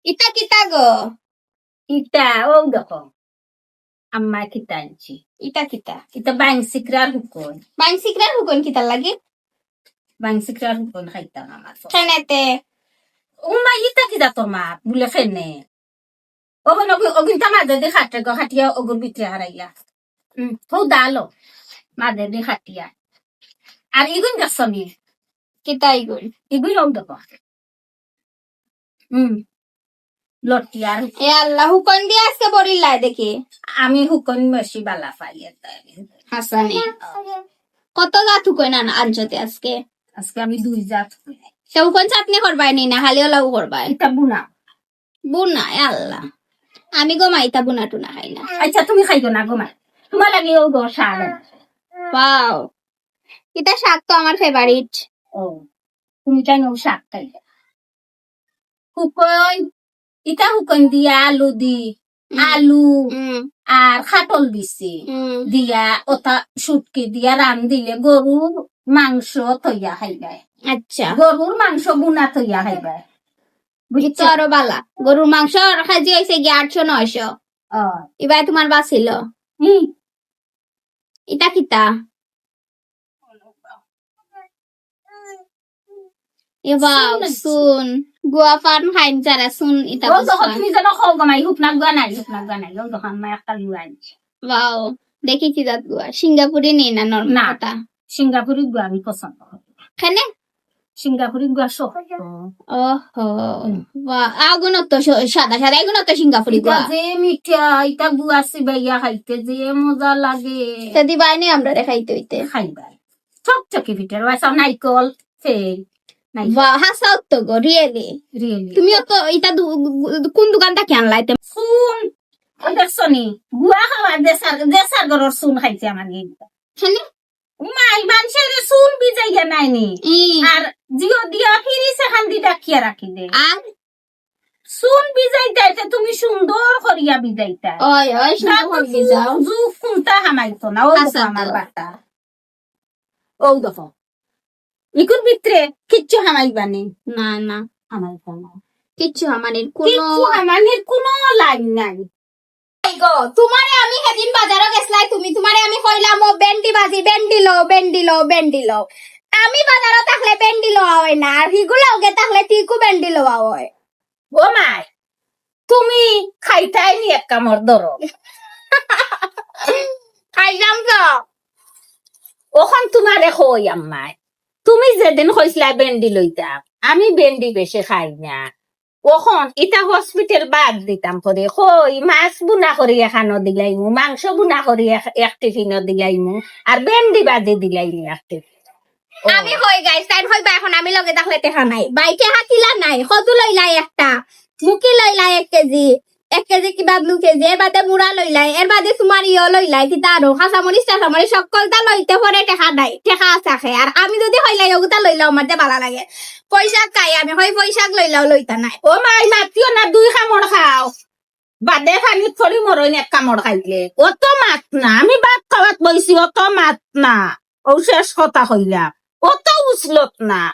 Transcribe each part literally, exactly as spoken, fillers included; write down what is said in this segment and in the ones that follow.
ইতা কিতা গো? ইতা, অউ দেখো, আম্মায় কিতা আনছি। ইতা কিতা? ইতা বাইংসিকরার হুকন। বাইংসিকরার হুকন কিতার লাগি? বাইংসিকরার হুকন খাইতাম আমার। কেনেতে? ও মা, ইতা কিতা তোর মা? বুলে কেনে? অগুন, অগুন, অগুনতা মাঝেদি কাটে গো, কাটিয়া অগুর ভিতরে হারাইয়া। হুম, হউ দালো। মাঝেদি কাটিয়া। আর ইগুন দেখছো নি? কিতা ইগুন? ইগুন অউ দেখো। হুম। লটিয়ার। এ আল্লাহ, হুকন দিয়া আজকে বড়ি লাই দেখি। আমি হুকন বেশি বালা পাই এর তাই। হাসানি। কত জাত হুকন আন-, আনছো তে আজকে? আজকে আমি দুই জাত হুকন। সে হুকন চাটনি করবায় নি না, খালি ওলাও করবায়? ইতা বুনা। বুনা, এ আল্লাহ। আমি গো মা, ইতা বুনা টুনা খাই না। আচ্ছা, তুমি খাইও না গো মা। তুমার লাগি অউ গো শাক। Wow। ইতা শাক তো আমার favourite। ও, তুমি জানো শাক খাইলে। হুকন, ইতা হুকন দিয়া আলু দি, হুম। আলু হুম। আর কাটল দিছি। হুম। দিয়া ওটা শুটকি দিয়া রান্ধিলে গরুর মাংস তৈয়া খাইবায়। আচ্ছা। গরুর মাংস বুনা তৈয়া খাইবায়। বুঝছো? ইতা আরো বালা। গরুর মাংস কেজি অইছে গিয়া আটশো নয়শো। ও। ইবায় তুমার বাঁচিল। হুম। ইতা কিতা? এ বাউ, চুন। চুন। গুয়া পান খাইন যারা চুন, ইতা ও বুঝবা। তুমি যেন কও গো মাই, হুকনা গুয়া নাই, হুকনা গুয়া নাই, ও দোকান মাই একটা গুয়া আনছে। Wow, দেখি কি জাত গুয়া, সিঙ্গাপুরি নি না normal না। কথা? সিঙ্গাপুরি গুয়া আমি পছন্দ করি না। কেনে? সিঙ্গাপুরি গুয়া শক্ত। ওহো, হুম। বাহ, আগুন তো স-, সাদা সাদা, এগুন তো সিঙ্গাপুরি ইটা গুয়া। যে মিঠা, ইটা গুয়া চিবাইয়া খাইতে যে মজা লাগে। তে দিবায় নি আমরারে খাইতে অইতে? খাইবায়। চকচকে পিঠার, ওই সব নাইকল, ফেল, নাইকল। বাহ, হাছাউ তো গো, really? Really। তুমি অত ইটা দু-, কোন দোকান থাকি আনলায় তে? চুন, ও দেখছো নি? গুয়া খাওয়া, দেশার, দেশার গরুর চুন খাইছে আমার গিয়ে। কেনে? উমাই, মানষরে চুন ভিজাইয়া নাইনি। ই। আর জিও দিয়া ফিরিজ এখান দি ডাকিয়া রাখি দে। আর? চুন ভিজাইতায় তে তুমি সুন্দর করিয়া ভিজাইতায়। ওই, ওই, সুন্দর করি ভিজাও। জু ফুলতা হামাইতো না, ও আচ্ছা, দেখো আমার তো। বাতা। ও দেখো। ইকুর ভিতরে কিচ্ছু হামাইবা নি। না, না। হামাইতো না। কিচ্ছু হামানির কোনো কিচ্ছু হামানির কোনো লাইন নাই। এই গো, তুমারে আমি হেদিন বাজারো গেছলাই, তুমি, তুমারে আমি কইলাম, "ও ভেন্ডি ভাজি, ভেন্ডি লও, ভেন্ডি লও, ভেন্ডি লও।" আমি বাজারো থাকলে ভেন্ডি লওয়া অয় না, আর হিগুলা ওগে থাকলে ঠিকউ ভেন্ডি লওয়া অয়। ও মাই, তুমি খাইতায় নি এক কামড় ধরো। খাইলাম তো। অখন তুমারে কই আম্মায়, তুমি যেদিন কইছলায় ভেন্ডি লইতাম, আমি ভেন্ডি বেশি খাই না। অখন ইটা hospital বাদ দিতাম করি, কই মাছ বুনা করি এখানো দিলাইমু, মাংস বুনা করি এক, এক টিফিনো দিলাইমু, আর ভেন্ডি ভাজি দিলাইমু এক টিফিন। ও। আমি কই guys, তাইন কইবা অখন আমি লগে থাকলে টেকা নাই। ভাই টেকা কিলা নাই, কদু লইলাই একটা, মুখি লইলাই এক কেজি, এক কেজি কিবা দুই কেজি, এর বাদে মুড়া লইলাই, এর বাদে তুমার ইয়ো লইলাই, কিতা আরো, কাঁচামরিচ টাচামরিচ হক্কলতা লইতে পরে টেকা নাই, টেকা আছে আখে। আর আমি যুদি কইলাই, "ওগুতা লইলাও, আমার যে বালা লাগে।" পয়সা খাই আমি, কই, "পয়সা লইলাও, লইতা নাই।" ও মাই, মাতিও না, দুই কামড় খাও। বাদে পানিত পড়ি মরইন এক কামড় খাইলে। অত মাত না, আমি ভাত খাওয়াত বইছি, অত মাত না। অউ শেষ কথা কইলাম। অত উছলত না।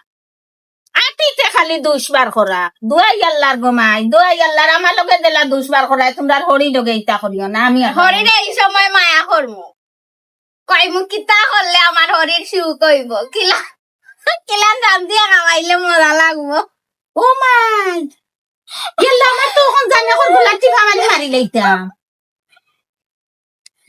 আটিতে খালি দুষ বার করা। দোয়াই আল্লার গো মাই, দোয়াই আল্লার, আমার লগে যেলা দুষ বার করায়, তুমরার হরি লগে ইতা করিও না, আমি আর হরিরে এই সময় মায়া করমু। কইমু, "কিতা করলে আমার হরির সুখ অইবো? কিলা, কিলান রান্ধিয়া খাওয়াইলে মজা লাগবো?" ও মাই, গেলে আমার তো অখন জানে করবো লাঠি ভাঙানি মারি লইতাম।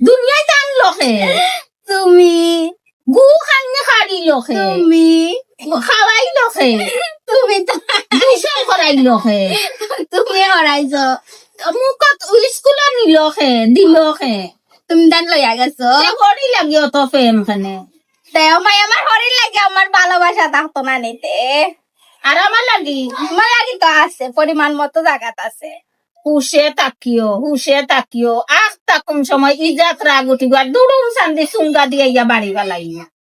দুনিয়ায় টান লখে। তুমি। গু খান্নি খাড়ি লখে। তুমি। খাওয়াই লখে। তুমি তো। দূষণ করাই লখে। তুমি করাইছো। মুখত স্কুলো নিলখে, দিলখে। তুমি তান লইয়া গেছো। তে হরি লাগি অত প্রেম কেনে? তে ও মাই, আমার হরির লাগি আমার ভালোবাসা থাকতো না নিতে। আর আমার লাগি? আমার লাগি তো আছে, পরিমাণ মতো জাগাত আছে। হুশে থাকিও, হুশে থাকিও। আখ তাকুম সময় ইজাত রাগ উঠিব, আর দুরুম সান্দি সুঙ্গা দিয়া ইয়া বাড়ি বালাইও।